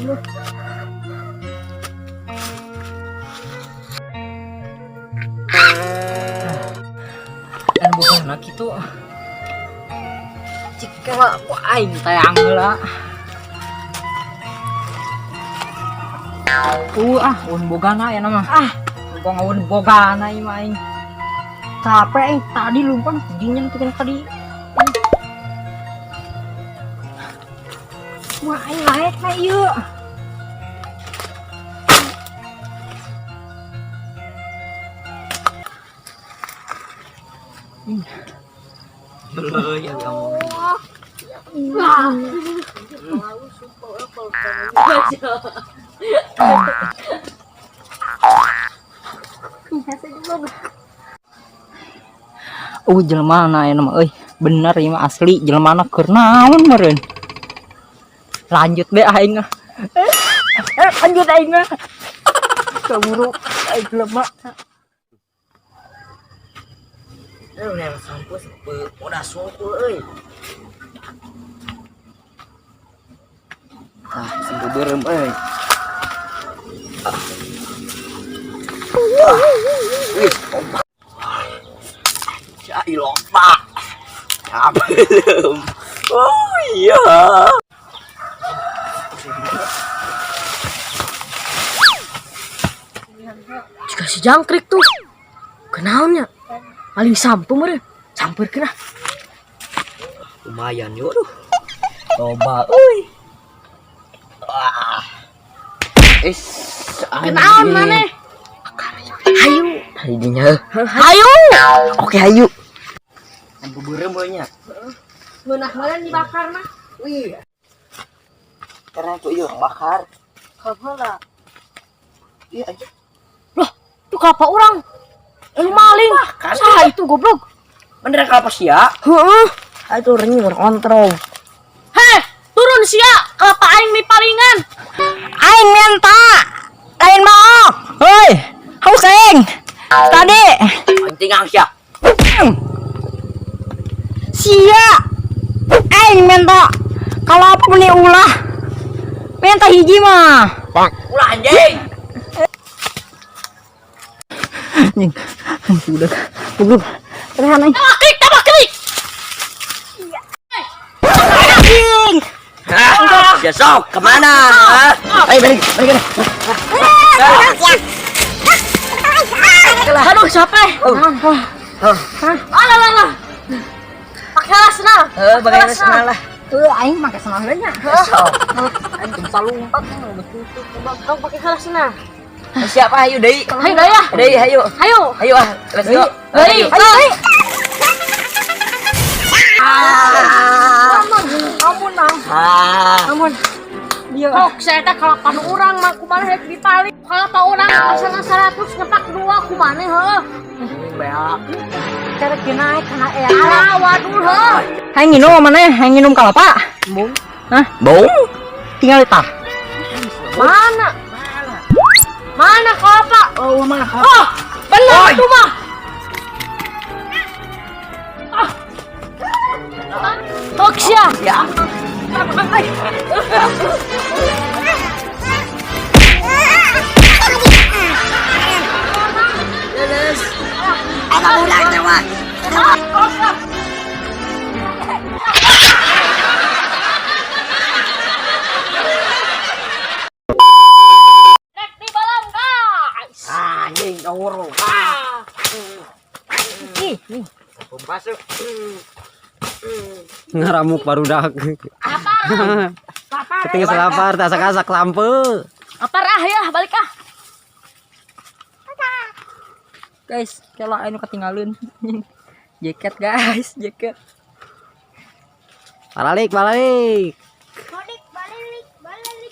Aing. Dan bukan kitu. Cik kela ku aing tayang heula. Ah, un bogana ya nama. Ah, gua ngaun bogana ieu mah aing. Capek aing tadi lumpang dingin tuh kan tadi. Wah, aing naik na ieu. Ya ngomong. Jelema na aya mah euy. Bener ieu mah asli jelema na keur naon meureun. Lanjut be aing ah. Lanjut aing ah. Kaburu aing jelema. Yang sampo udah sungkul euy. Ah, sampo beureum euy. Wih, ombak. Cai lomba. Belum. Oh iya. Jika si jangkrik tuh. Kenaonnya? Paling sampo meureun. Sampeurkeun ah. Lumayan yuk tuh. Loba euy. Wah. Is, Kenaon maneh? Hayu. Hayu. Hayu. Oke, hayu. Sampo beureum we nya. Ngeunah heula dibakar mah. Wih. Karena tuh iya bakar. Heula. Iya aja. Loh, tuh kelapa urang. Lu maling. Saha itu goblok? Bener kelapa sia? Heeh. Ah, itu orangnya kontrol. Heh, turun sia. Kelapa aing mi palingan. Aing minta. Lain mau. Hoi, haus aing. Tadi Anjing ang sia. sia. Aing minta kalau apa meni ulah. Minta hiji mah. Ulah anjing. Anjing. Udah. Goblok. Tahan aing. Tabak krik, tabak krik. Anjing. Hah? Ya sok kemana? Hah? Ayo balik, balik. Aduh, capek. Alah, alah, alah. Pakai alas senal. Bagaimana senal lah. Aing make senal heula nya. Sok. Aing bisa lompat betul. Kau pakai alas senal. Siapa hayu deui? Hayu dah ya. Deui hayu. Hayu. Hayu ah, let's go. Deui. Hayu. Ampun, ah. Ah. Ampun. Dia. Kok saya teh kalapan urang mah kumaha rek dipaling. Kalapa urang pasangan 100 ngepak dua kumaha heuh. Beak. Cara naik kana ea. Alah waduh heuh. Hayang nginum mana? Hayang nginum kalapa? Bung. Hah? Bung. Tinggal tah. Mana? Mana kelapa? Oh, mana kalapa? Oh, benar itu mah. Ah. Tok sia. Ya. Lulus. Ada budak teh mah. Rek di balam guys. Anjing tawur. Ah. Ih, nih. Masuk. Ngaramuk barudak. Lapar. Lapar. Ketinggalan lapar, tak asak-asak lampu. Lapar ah ya, balik ah. Guys, kalau anu ketinggalan. Jaket guys, jaket. Balik, balik. Balik, balik, balik.